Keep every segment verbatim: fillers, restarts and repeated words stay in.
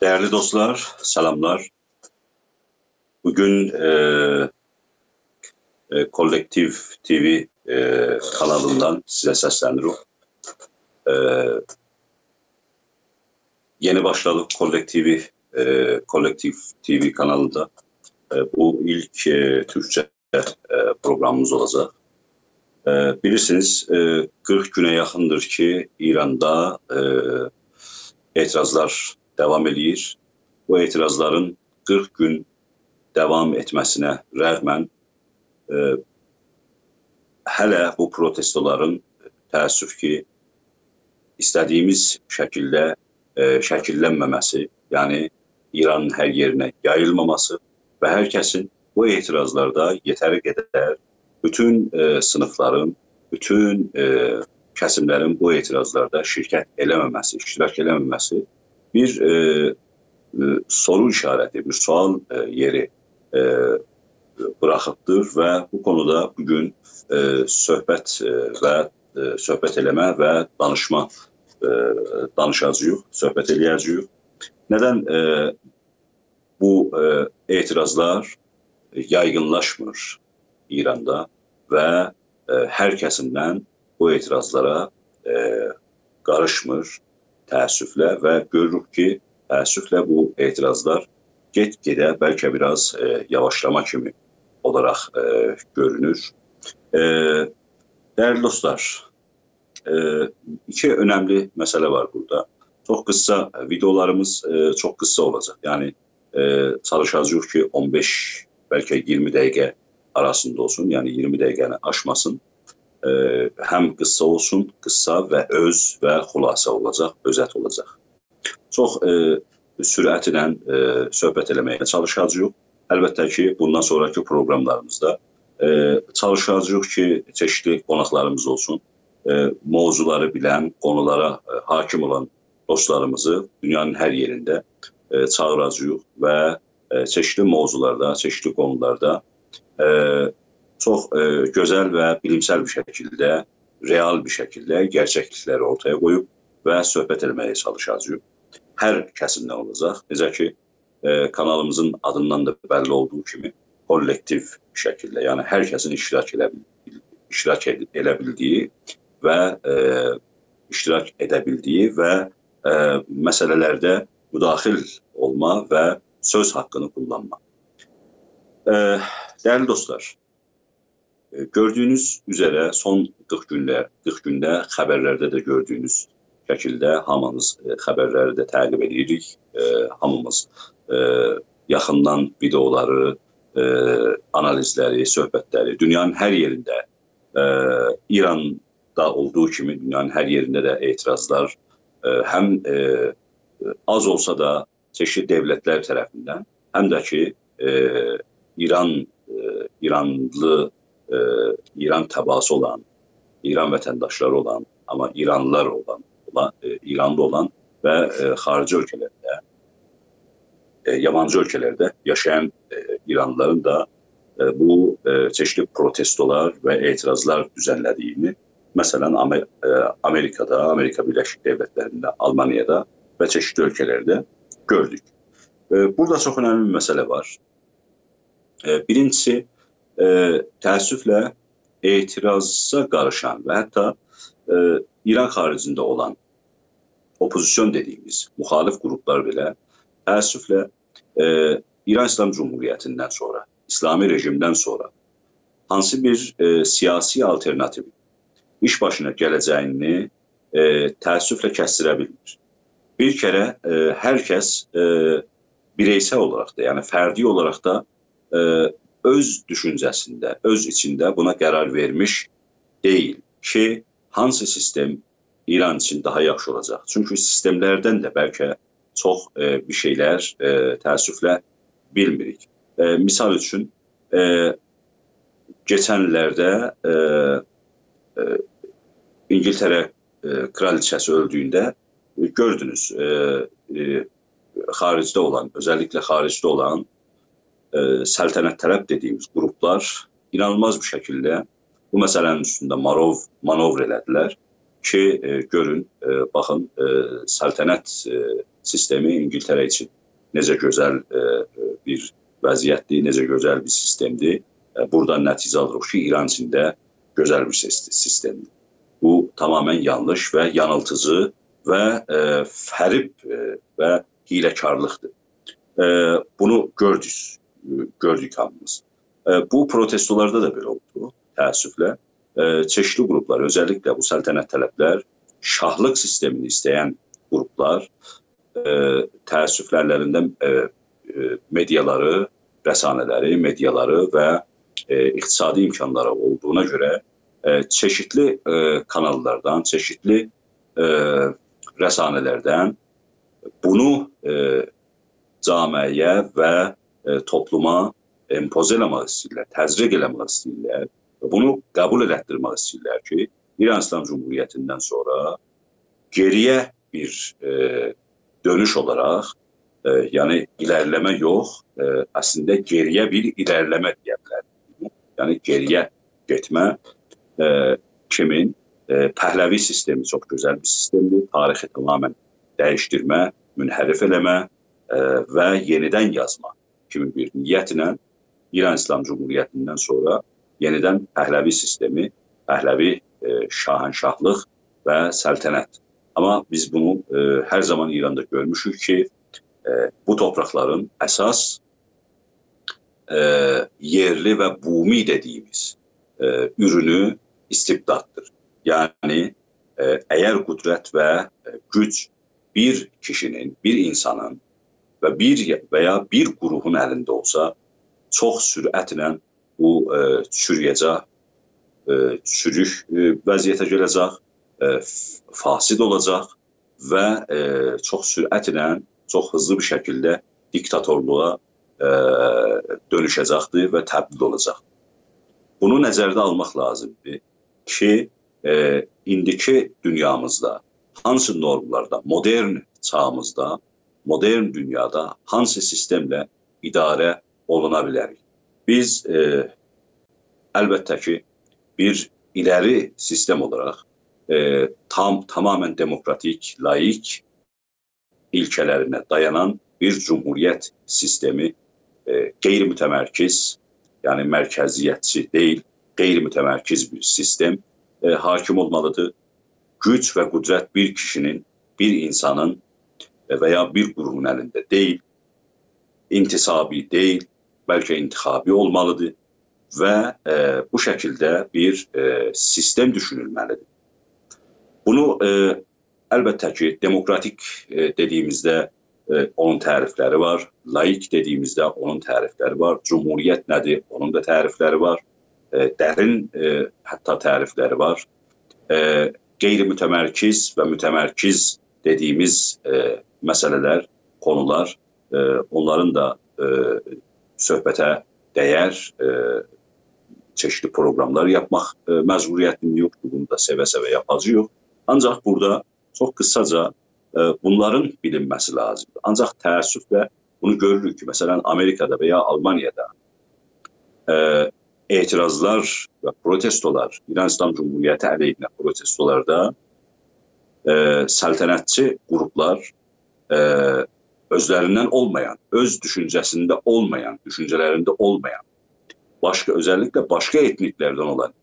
دیرلی دوستلار، سلاملار. بوگون، ائ، ائ، کولکتیو تی‌وی، ائ، کانالیندان سیزه سسلنیریک. ائ، یئنی باشلادیق کولکتیوی، ائ، کولکتیو تی‌وی کانالیندا. ائ، بو ایلک، ائ، تورکجه، ائ، پروگرامیمیز اولاجاق. ائ، بیلیرسینیز، ائ، قیرخ گونه یاخیندیر کی، ایراندا، ائ، اعتراضلار داوام ائله‌ییر. بو اعتراضلارین قیرخ گون داوام ائتمه‌سینه رغماً، ائ، هله بو پروتستولارین، تأسف کی، ایسته‌دیییمیز شکیلده، ائ، شکیللنمه‌مه‌سی، یعنی ایرانین هر یئرینه یاییلماماسی و هر کسین بو اعتراضلاردا یئتری قدر بوتون، ائ، صینیفلارین، بوتون، ائ، کسیملرین بو اعتراضلاردا شرکت ائله‌مه‌مه‌سی، اشتراک ائله‌مه‌مه‌سی بیر، ائ، ائ، سورو ایشارتی، بیر سؤال، ائ، یئری، ائ، بوراخیبدیر و بو کونودا بوگون، ائ، صحبت، ائ، و، ائ، صحبت ائله‌مه و دانیشما، ائ، دانیشاجاغیق، صحبت ائله‌یه‌جه‌ییک. ندن، ائ، بو، ائ، اعتراضلار یایغینلاشمیر ایراندا و، ائ، هر کسیمدن بو اعتراضلارا، ائ، قاریشمیر تأسفله و گؤروروک کی، تأسفله بو اعتراضلار گئت-گئده بلکه بیر آز، ائ، یاواشلاما کیمی اولاراق، ائ، گؤرونور. ائ، دیرلی دوستلار، ائ، ایکی اؤنملی مسئله وار بورادا. چوخ قیسا، ویدئولاریمیز، ائ، چوخ قیسا اولاجاق. یعنی، ائ، چالیشاجاغیق کی، اون بئش، بلکه اییرمی دقیقه آراسیندا اولسون، یعنی اییرمی دقیقه‌نی آشماسین. ائ، هم قیسا اولسون، قیسا و اؤز و خلاصه اولاجاق، اؤزت اولاجاق. چوخ، ائ، سرعتله، ائ، صحبت ائله‌مه‌یه چالیشاجاغیق. البته کی، بوندان سونراکی پروگراملاریمیزدا، ائ، چالیشاجاغیق کی، چئشیتلی قوناقلاریمیز اولسون، ائ، موضوعلاری بیلن، قونولارا، ائ، حاکم اولان دوستلاریمیزی دونیانین هر یئرینده، ائ، چاغیراجاغیق و، ائ، چئشیتلی موضوعلاردا، چئشیتلی قونولاردا، ائ، چوخ، ائ، گؤزل و بیلیمسل بیر شکیلده، رئال بیر شکیلده گئرچکلیکلری اورتایا قویوب و صحبت ائله‌مه‌یه چالیشاجاغیق. هر کسیمدن اولاجاق. نئجه کی، ائ، کانالیمیزین آدیندان دا بللی اولدوغو کیمی، کولکتیو شکیلده، یعنی هر کسین اشتراک ائله بیل-، اشتراک ائد-، ائله بیلدیگی و، ائ، اشتراک ائده بیلدیگی و، ائ، مسئله‌لرده مداخل اولما و سؤز حاققینی کوللانما. ائ، دیرلی دوستلار، ائ، گؤردویونوز اوزره سون قیرخ گونده، قیرخ گونده خبرلرده ده گؤردویونوز شکیلده هامینیز، ائ، خبرلری ده تعقیب ائدیریک. ائ، هامیمیز، ائ، یاخیندان ویدئولاری، ائ، آنالیزلری، صحبتلری، دونیانین هر یئرینده، ائ، ایراندا اولدوغو کیمی دونیانین هر یئرینده ده اعتراضلار، ائ، هم، ائ، آز اولسا دا چئشیتلی دؤولتلر طرفیندن، هم ده کی، ائ، ایران، ائ، ایرانلی، ائ، ایران تبعه‌سی اولان، ایران وطنداشلاری اولان، آمما ایرانلیلار اولان، اولان، ائ، ایرانلی اولان و، ائ، خاریجی اؤلکه‌لرده، ائ، یابانجی اؤلکه‌لرده یاشایان، ائ، ایرانلیلارین دا، ائ، بو، ائ، چئشیتلی پروتستولار و اعتراضلار دوزنله‌دیگینی، مثلا، آمر-، ائ، آمریکادا، آمریکا بیرلشیک دؤولتلرینده، آلمانیادا و چئشیتلی اؤلکه‌لرده گؤردوک. ائ، بورادا چوخ اؤنملی بیر مسئله وار. ائ، بیرینجیسی، ائ، تأسفله اعتراضا قاریشان و حتی، ائ، ایران خاریجینده اولان اوپوزیسیون دئدیگیمیز مخالف قروپلار بئله، تأسفله، ائ، ایران ایسلام جمهوریتیندن سونرا، ایسلامی رژیمدن سونرا هانسی بیر، ائ، سیاسی آلترناتیو ایش باشینا گله‌جه‌یینی، ائ، تأسفله کسدیره بیلمیر. بیر کره، ائ، هر کس، ائ، بیرئیسل اولاراق دا، یعنی فردی اولاراق دا، ائ، اؤز دوشونجه‌سینده، اؤز ایچینده بونا قرار وئرمیش دئییل کی، هانسی سیستم ایران اوچون داها یاخشی اولاجاق. چونکی سیستملردن ده بلکه چوخ، ائ، بیر شئیلر، ائ، تأسفله بیلمیریک. ائ، مثال اوچون، ائ، کئچن ایللرده، ائ، ائ، اینگیلتره، ائ، کرالیچه‌سی اؤلدویونده، ائ، گؤردونوز، ائ، ائ، خاریجده اولان، اؤزللیکله خاریجده اولان، ائ، سلطنت‌طلب دئدیگیمیز قروپلار اینانیلماز بیر شکیلده بو مسئله‌نین اوستونده ماروو-، مانور ائله‌دیلر کی، ائ، گؤرون، ائ، باخین، ائ، سلطنت، ائ، سیستمی اینگیلتره اوچون نئجه گؤزل، ائ، ائ، بیر وضعیتدیر، نئجه گؤزل بیر سیستمدیر. ائ، بورادان نتیجه آلیریق کی، ایران اوچون ده گؤزل بیر سیس-، سیستمدیر. بو تمامیله یانلیش و یانیلدیجی و، ائ، فریب، ائ، و حیله‌کارلیقدیر. ائ، بونو گؤردوک، گؤردوک هامیمیز. ائ، بو پروتستولاردا دا بئله اولدو، تأسفله. ائ، چئشیتلی قروپلار، اؤزللیکله بو سلطنت‌طلب‌لر، شاهلیق سیستمینی ایسته‌ین قروپلار، ائ، تأسفله اللرینده، ائ، ائ، مئدیالاری، رسانه‌لری، مئدیالاری و، ائ، اقتصادی امکانلاری اولدوغونا گؤره، ائ، چئشیتلی، ائ، کاناللاردان، چئشیتلی، ائ، رسانه‌لردن بونو، ائ، جامعه‌یه و، ائ، توپلوما امپوزه ائله‌مک ایسته‌ییرلر، تزریق ائله‌مک ایسته‌ییرلر و بونو قبول ائلتدیرمک ایسته‌ییرلر کی، ایران ایسلام جمهوریتیندن سونرا گئری‌یه بیر، ائ، دؤنوش اولاراق، ائ، یعنی ایره‌لیله‌مه یوخ، ائ، اصلینده گئری‌یه بیر ایره‌لیله‌مه دئیه بیلریک. یعنی گئری‌یه گئتمه، ائ، کیمین، ائ، پهلوی سیستمی چوخ گؤزل بیر سیستمدیر. تاریخی تمامیله دییشدیرمه، منحرف ائله‌مه، ائ، و یئنیدن یازما کیمی بیر نیتله ایران ایسلام جمهوریتیندن سونرا یئنیدن پهلوی سیستمی، پهلوی، ائ، شاهنشاهلیق و سلطنت. آمما بیز بونو، ائ، هر زامان ایراندا گؤرموشوک کی، ائ، بو تورپاقلارین اساس، ائ، یئرلی و بومی دئدیییمیز، ائ، اورونو استبداددیر. یعنی، ائ، اگر قدرت و، ائ، گوج بیر کیشی‌نین، بیر اینسانین و بیر یا-، و یا بیر گروهون الینده اولسا، چوخ سرعتله بو، ائ، چورویه‌جک، ائ، چوروک، ائ، وضعیته گله‌جک، ائ، ف-، فاسد اولاجاق و، ائ، چوخ سرعتله، چوخ هیزلی بیر شکیلده دیکتاتورلوغا، ائ، دؤنوشه‌جکدیر و تبدیل اولاجاق. بونو نظرده آلماق لازیمدیر کی، ائ، ایندیکی دونیامیزدا هانسی نورملاردا، مدرن چاغیمیزدا، مدرن دونیادا هانسی سیستمله اداره اولونا بیلریک؟ بیز، ائ، البته کی، بیر ایلری سیستم اولاراق، ائ، تام-، تمامیله دموکراتیک، لائیک ایلکه‌لرینه دایانان بیر جمهوریت سیستمی، ائ، غیر متمرکز، یعنی مرکزیتچی دئییل، غیر متمرکز بیر سیستم، ائ، حاکم اولمالیدیر. گوج و قدرت بیر کیشی‌نین، بیر اینسانین، ائ، و یا بیر گروهون الینده دئییل، انتصابی دئییل، بلکه انتخابی اولمالیدیر و، ائ، بو شکیلده بیر، ائ، سیستم دوشونولمه‌لیدیر. بونو، ائ، البته کی، دموکراتیک، ائ، دئدیییمیزده، ائ، اونون تعریفلری وار. لائیک دئدیییمیزده اونون تعریفلری وار. جمهوریت نه‌دیر؟ اونون دا تعریفلری وار. ائ، درین، ائ، حتی تعریفلری وار. ائ، غیر متمرکز و متمرکز دئدیییمیز، ائ، مسئله‌لر، کونولار، ائ، اونلارین دا، ائ، صحبته دیر، ائ، چئشیتلی پروقراملار یاپماق، ائ، مجبوریتینده یوخ کی، بونو دا سئوه-سئوه یاپاجاغیق. آنجاق بورادا چوخ قیساجا، ائ، بونلارین بیلینمه‌سی لازیمدیر. آنجاق تأسفله بونو گؤروروک کی، مثلا، آمریکادا و یا آلمانیادا، ائ، اعتراضلار و پروتستولار، ایران ایسلام جمهوریتی علیهینه پروتستولاردا، ائ، سلطنتچی قروپلار، ائ، اؤزلریندن اولمایان، اؤز دوشونجه‌سینده اولمایان، دوشونجه‌لرینده اولمایان، باشقا، اؤزللیکله باشقا ائتنیکلردن اولان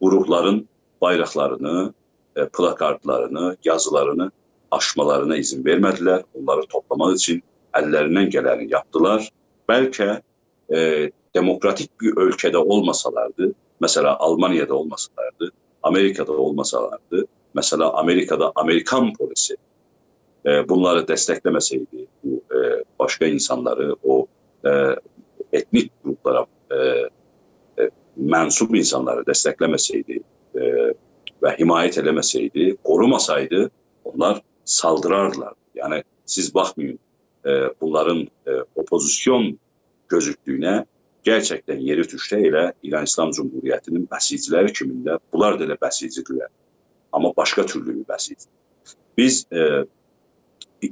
قروپلارین بایراقلارینی، ائ، پلاکارتلارینی، یازیلارینی آشمالارینا اذن وئرمه‌دیلر. اونلاری توپلاماق اوچون اللریندن گلنی یاپدیلار. بلکه، ائ، دموکراتیک بیر اؤلکه‌ده اولماسالاردی، مثلا، آلمانیادا اولماسالاردی، آمریکادا اولماسالاردی، مثلا، آمریکادا آمریکان پلیسی، ائ، بونلاری دستکله‌مه‌سه‌یدی، بو، ائ، باشقا اینسانلاری، او، ائ، ائتنیک قروپلارا، ائ، ائ، منسوب اینسانلاری دستکله‌مه‌سه‌یدی، ائ، و حمایت ائله‌مه‌سه‌یدی، قوروماسایدی، اونلار سالدیراردیلار. یعنی، سیز باخمایین، ائ، بونلارین، ائ، اوپوزیسیون گؤزوکدویونه، گئرچکدن یئری تورکده ائله ایران ایسلام جمهوریتی‌نین بسیجی‌لری کیمین ده، بونلار دا ائله بسیجی‌دیرلر. آمما باشقا تورلو بیر بسیجی. بیز، ائ،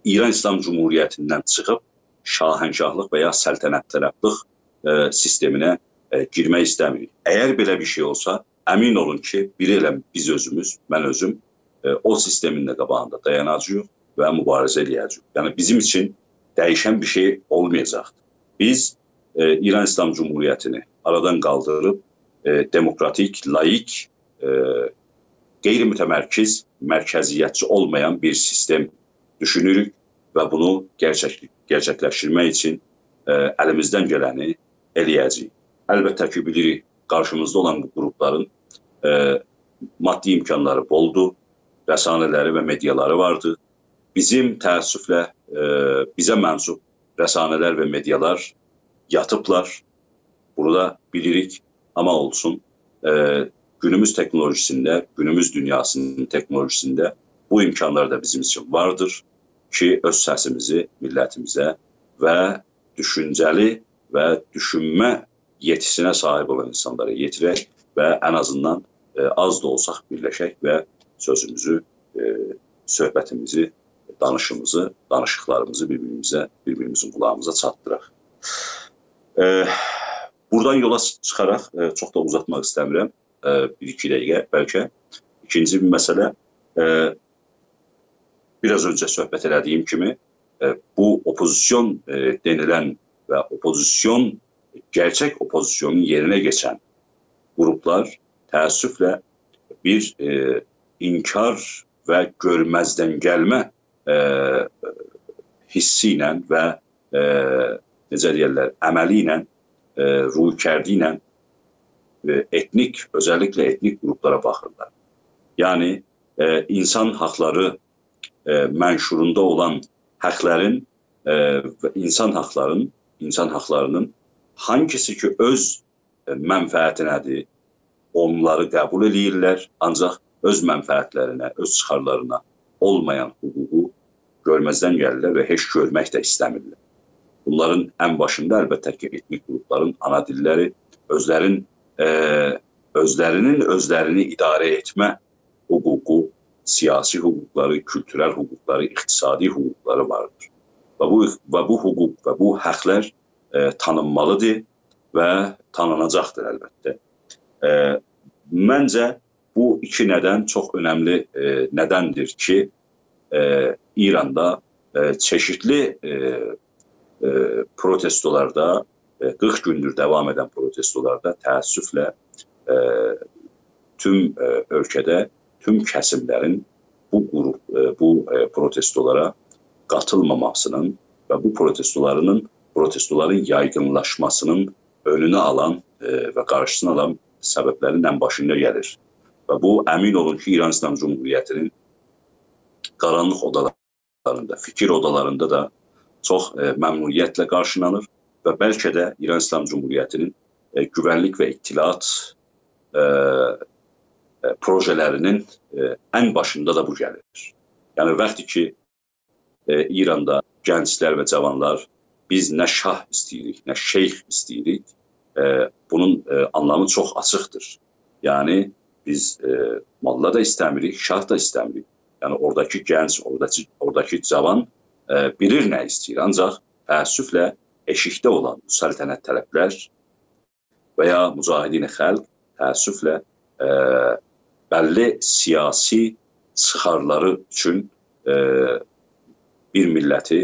ایران ایسلام جمهوریتیندن چیخیب شاهنشاهلیق و یا سلطنت‌طلبلیک، ائ، سیستمینه، ائ، گیرمک ایسته‌میریک. اگر بئله بیر شئی اولسا، امین اولون کی، بیری ائله بیز اؤزوموز، من اؤزوم، ائ، او سیستمین ده قاباغیندا دایاناجاغیق. و مبارزه ائله‌یه‌جه‌ییک. یعنی بیزیم اوچون دییشن بیر شئی اولمایاجاقدیر. بیز، ائ، ایران ایسلام جمهوریتینی آرادان قالدیریب، ائ، دموکراتیک، لائیک، ائ، غیر متمرکز، مرکزیتچی اولمایان بیر سیستم دوشونوروک و بونو گئرچک-، گئرچکلشدیرمک اوچون، ائ، الیمیزدن گلنی ائله‌یه‌جه‌ییک. البته کی، بیلیریک، قارشیمیزدا اولان بو گروپلارین، ائ، مادی امکانلاری بولدور، رسانه‌لری و مئدیالاری واردیر. بیزیم تأسفله، ائ، بیزه منسوب رسانه‌لر و مئدیالار یاتیبلار. بونو دا بیلیریک، آمما اولسون. ائ، گونوموز تکنولوژیسینده، گونوموز دونیاسینین تکنولوژیسینده بو امکانلار دا بیزیم اوچون واردیر کی، اؤز سسیمیزی میللتیمیزه و دوشونجه‌لی و دوشونمه یئتیسینه صاحیب اولان اینسانلارا یئتیرک و ان آزیندان، ائ، آز دا اولساق بیرلشک و سؤزوموزو، ائ، صحبتیمیزی، دانیشیمیزی، دانیشیقلاریمیزی بیر-بیریمیزه، بیر-بیریمیزین قولاغیمیزا چاتدیراق. ائ، بورادان یولا چیخاراق، ائ، چوخ دا اوزاتماق ایسته‌میرم. ائ، بیر-ایکی دقیقه بلکه. ایکینجی بیر مسئله، ائ، بیر آز اؤنجه صحبت ائله‌دیییم کیمی، ائ، بو اوپوزیسیون، ائ، دئنیلن و اوپوزیسیون، گئرچک اوپوزیسیونون یئرینه کئچن گروپلار تأسفله بیر، ائ، انکار و گؤرمزدن گلمه، ائ، حیسی ایله و، ائ، نئجه دئیرلر، عملی ایله، ائ، رویکردی ایله، ائ، ائتنیک، اؤزللیکله ائتنیک گروپلارا باخیرلار. یعنی، ائ، اینسان حاقلاری، ائ، منشوروندا اولان حاقلارین، ائ، و اینسان حاقلارین، اینسان حاقلارینین هانگیسی کی، اؤز، ائ، منفعتینه‌دیر، اونلاری قبول ائله‌ییرلر، آنجاق اؤز منفعتلرینه، اؤز چیخارلارینا اولمایان حقوقو گؤرمزدن گلیرلر و هئچ گؤرمک ده ایسته‌میرلر. بونلارین ان باشیندا البته کی، ائتنیک گروپلارین آنا دیللری، اؤزلرین، ائ، اؤزلرینین اؤزلرینی اداره ائتمه حقوقو، سیاسی حقوقلاری، کولتورل حقوقلاری، اقتصادی حقوقلاری واردیر. و بو، و بو حقوق و بو حاقلار، ائ، تانینمالیدیر و تانیناجاقدیر البته. ائ، منجه، بو ایکی ندن چوخ اؤنملی، ائ، ندندیر کی، ائ، ایراندا، ائ، چئشیتلی، ائ، ائ، پروتستولاردا، ائ، قیرخ گوندور داوام ائدن پروتستولاردا تأسفله، ائ، توم، ائ، اؤلکه‌ده توم کسیملرین بو گروپ، ائ، بو، ائ، پروتستولارا قاتیلماماسینین و بو پروتستولارینین، پروتستولارین یایغینلاشماسینین اؤنونو آلان، ائ، و قارشیسینی آلان سببلرین ان باشیندا گلیر. و بو، امین اولون کی، ایران ایسلام جمهوریتینین قارانلیق اودالاریندا، فیکیر اودالاریندا دا چوخ، ائ، ممنونیتله قارشیلانیر و بلکه ده ایران ایسلام جمهوریتینین، ائ، گوونلیک و اطلاعات، ائ، ائ، پروژه‌لرینین، ائ، ان باشیندا دا بو گلیر. یعنی، وقتی کی، ائ، ایراندا گنجلر و جاوانلار «بیز نه شاه ایسته‌ییریک، نه شیخ ایسته‌ییریک»، ائ، بونون، ائ، آنلامی چوخ آچیقدیر. یعنی، بیز، ائ، موللا دا ایسته‌میریک، شاه دا ایسته‌میریک. یعنی، اوراداکی گنج، اوراداکی، اوراداکی جاوان، ائ، بیلیر نه ایسته‌ییر. آنجاق تأسفله ائشیکده اولان بو سلطنت‌طلبلر و یا مجاهدین خلق تأسفله، ائ، بللی سیاسی چیخارلاری اوچون، ائ، بیر میللتی،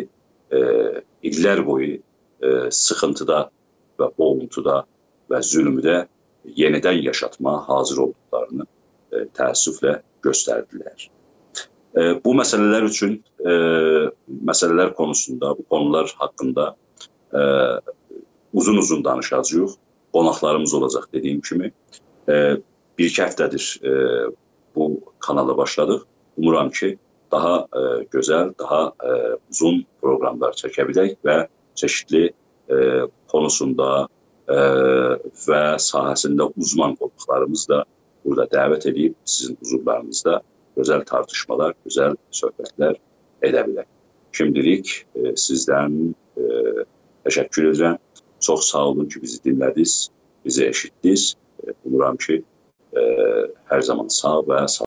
ائ، ایللر بویو، ائ، سیخینتیدا و بوغونتودا و ظلمده یئنیدن یاشاتماغا حاضر اولدوقلارینی، ائ، تأسفله گؤستردیلر. ائ، بو مسئله‌لر اوچون، ائ، مسئله‌لر قونوسوندا، بو قونولار حاقیندا، ائ، اوزون-اوزون دانیشاجاغیق. قوناقلاریمیز اولاجاق، دئدیییم کیمی. ائ، بیر-ایکی هفته‌دیر، ائ، بو کانالی باشلادیق. اومورام کی، داها، ائ، گؤزل، داها، ائ، اوزون پروقراملار چکه بیلک و چئشیتلی، ائ، قونوسوندا، ائ، و ساحه‌سینده اوزمان قوناقلاریمیزی دا بورادا دعوت ائدیب سیزین حضورلارینیزدا گؤزل تارتیشمالار، گؤزل صحبتلر ائده بیلک. شیمدیلیک، ائ، سیزدن، ائ، تشکر ائدیرم. چوخ ساغ اولون کی، بیزی دینله‌دینیز، بیزی ائشیتدینیز. ائ، اومورام کی، ائ، هر زامان ساغ و ساغ